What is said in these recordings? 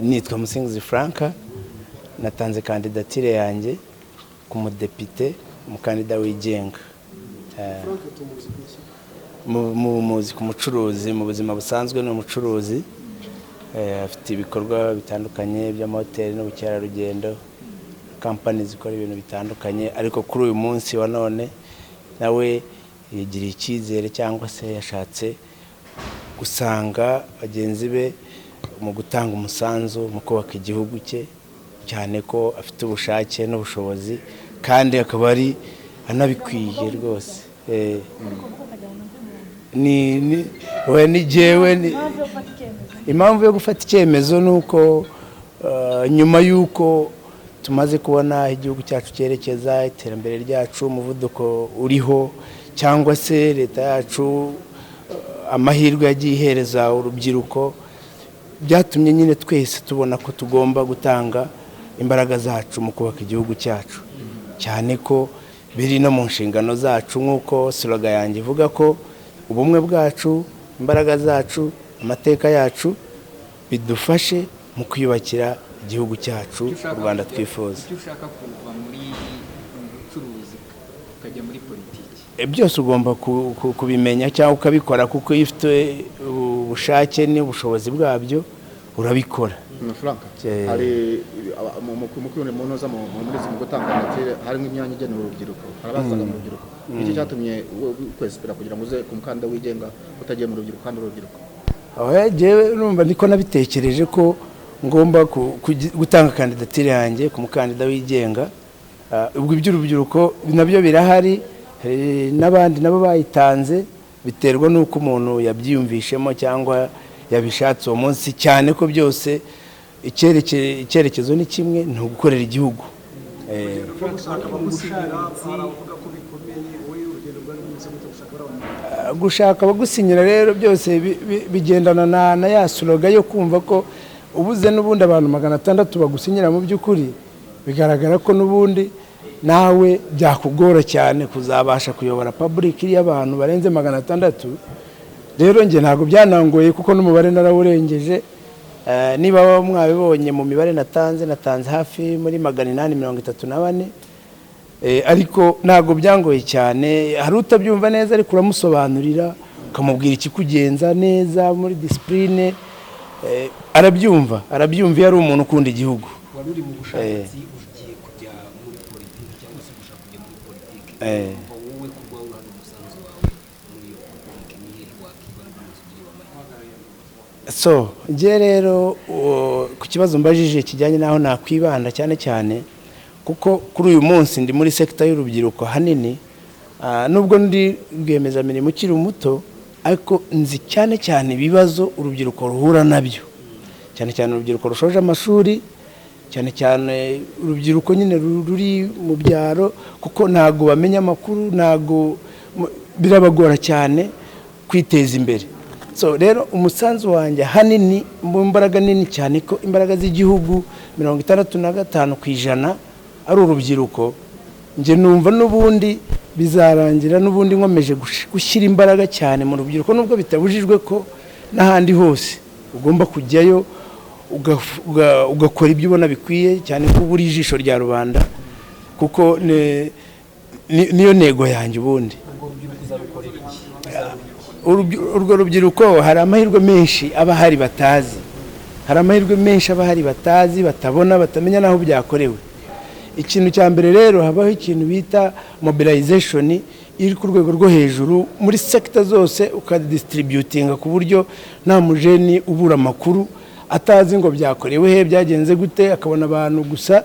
Nitwa Musinguzi Frank, natanze kandidatire yanjye ku mudepite, umukandida wigenga. Frank, tumuzi ku iki? Muzi ku mucuruzi. Mu buzima busanzwe ni umucuruzi. Afite ibikorwa bitandukanye by'amahoteli n'ubukerarugendo, kampani zikora ibintu bitandukanye, ariko kuri uyu munsi wa none nawe yigiriye icyizere cyangwa se yashatse gusanga bagenzi be mu gutanga umusanzu mu kubaka igihugu cye, cyane ko afite ubushake n'ubushobozi kandi akaba ari anabikwiye rwose. Ni we, ni jyewe ni impamvu yo gufata icyemezo ni uko nyuma y'uko tumaze kubona aho igihugu cyacu cyerekeza, iterambere ryacu, umuvuduko uriho, cyangwa se leta yacu, amahirwe yagiye ihereza urubyiruko, byatumye nyine twese tubona ko tugomba gutanga imbaraga zacu mu kubaka igihugu cyacu, cyane ko biri no mu nshingano zacu, nk'uko slogan yanjye ivuga ko ubumwe bwacu, imbaraga zacu, amateka yacu bidufashe mu kwiyubakira igihugu cyacu, u Rwanda twifuza. Icyo ushaka kuva mu bucuruzi ukajya muri politiki? Byose ugomba kubimenya cyangwa ukabikora, kuko iyo ufite ubushake n'ubushobozi bwabyo urabikora. Frank, hari mu ntuza muri mu gutanga kandidatire harimo imyanya igenewe urubyiruko, hari abazaga mu rubyiruko. Nicyo cyatumye kwesipira kugira ngo uze ku mukandida wigenga utagiye mu rubyiruko kandi urubyiruko? Aho jyewe urumva niko nabitekereje ko ngomba gutanga kandidatire yanjye ku mukandida wigenga. Ubwo iby'urubyiruko nabyo birahari, hari n'abandi nabo bayitanze. Biterwa n'uko umuntu yabyiyumvishemo cyangwa yabishatse uwo munsi, cyane ko byose icyerekezo ni kimwe, ni ugukorera igihugu. Gushaka abagusinyira, hari abavuga ko bikomeye. Wowe urugendo rwari rumeze gute gushaka bariya bantu? Gushaka abagusinyira rero byose bigendana na ya slogan yo kumva ko ubuze n'ubundi abantu 600 bagusinyira, mu by'ukuri bigaragara ko n'ubundi nawe byakugora cyane kuzabasha kuyobora public iriyo abantu barenze 600. Rero njye ntabwo byanangoye kuko n'umubare narawurengeje. Niba mwabibonye mu mibare natanze, natanze hafi muri 834. Ariko ntabwo byangoye cyane. Hari utabyumva neza, ariko uramusobanurira, ukamubwira ikikugenza neza muri discipline, arabyumva iyo ari umuntu ukunda igihugu. Wari uri mu bushabitsi, ugiye kujya muri politiki cyangwa se gushaka kujya muri politiki. Umva wowe kuba uruhare, umusanzu wawe muri iyo politiki ni hehe wakibanda uramutse ugiriwe amahirwe? So njye rero ku kibazo mbajije kijyanye n'aho nakwibanda cyane cyane, kuko kuri uyu munsi ndi muri secteur y'urubyiruko hanini, nubwo ndi rwiyemezamirimo ukiri muto, ariko nzi cyane cyane ibibazo urubyiruko ruhura nabyo, cyane cyane urubyiruko rushoje amashuri, cyane cyane urubyiruko nyine ruri mu byaro, kuko ntabwo bamenya amakuru, ntabwo birabagora cyane kwiteza imbere. So rero umusanzu wanjye ahanini mu mbaraga nini cyane, ko imbaraga z'igihugu 65% ari urubyiruko, njye numva n'ubundi bizarangira n'ubundi nkomeje gushyira imbaraga cyane mu rubyiruko, nubwo bitabujijwe ko n'ahandi hose ugomba kujyayo ugakora ibyo ubona bikwiye, cyane ko uba uri ijisho rya rubanda, kuko niyo ntego yanjye ubundi. Urwo rubyiruko uzarukorera iki? Urwo rubyiruko, hari amahirwe menshi aba ahari batazi, hari amahirwe menshi aba ahari batazi, batabona, batamenya n'aho byakorewe. Ikintu cya mbere rero, habaho ikintu bita mobilization iri ku rwego rwo hejuru muri secteur zose, ukadistributinga ku buryo nta mujeni ubura amakuru, atazi ngo byakorewe he, byagenze gute, akabona abantu gusa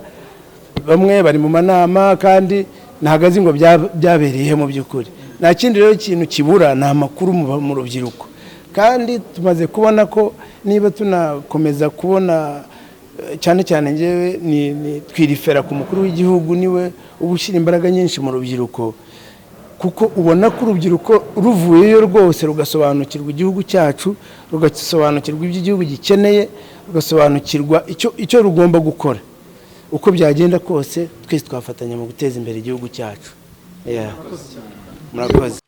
bamwe bari mu manama kandi ntabwo azi ngo byabereye he mu by'ukuri. Nta kindi rero, ikintu kibura ni amakuru mu rubyiruko. Kandi tumaze kubona ko niba tunakomeza kubona, cyane cyane njyewe ni twirifera ku mukuru w'igihugu, niwe uba ushyira imbaraga nyinshi mu rubyiruko, kuko ubona ko urubyiruko ruvuyeyo rwose rugasobanukirwa igihugu cyacu, rugasobanukirwa ibyo igihugu gikeneye, rugasobanukirwa icyo rugomba gukora, uko byagenda kose twese twafatanya mu guteza imbere igihugu cyacu. Yeah. Murakoze.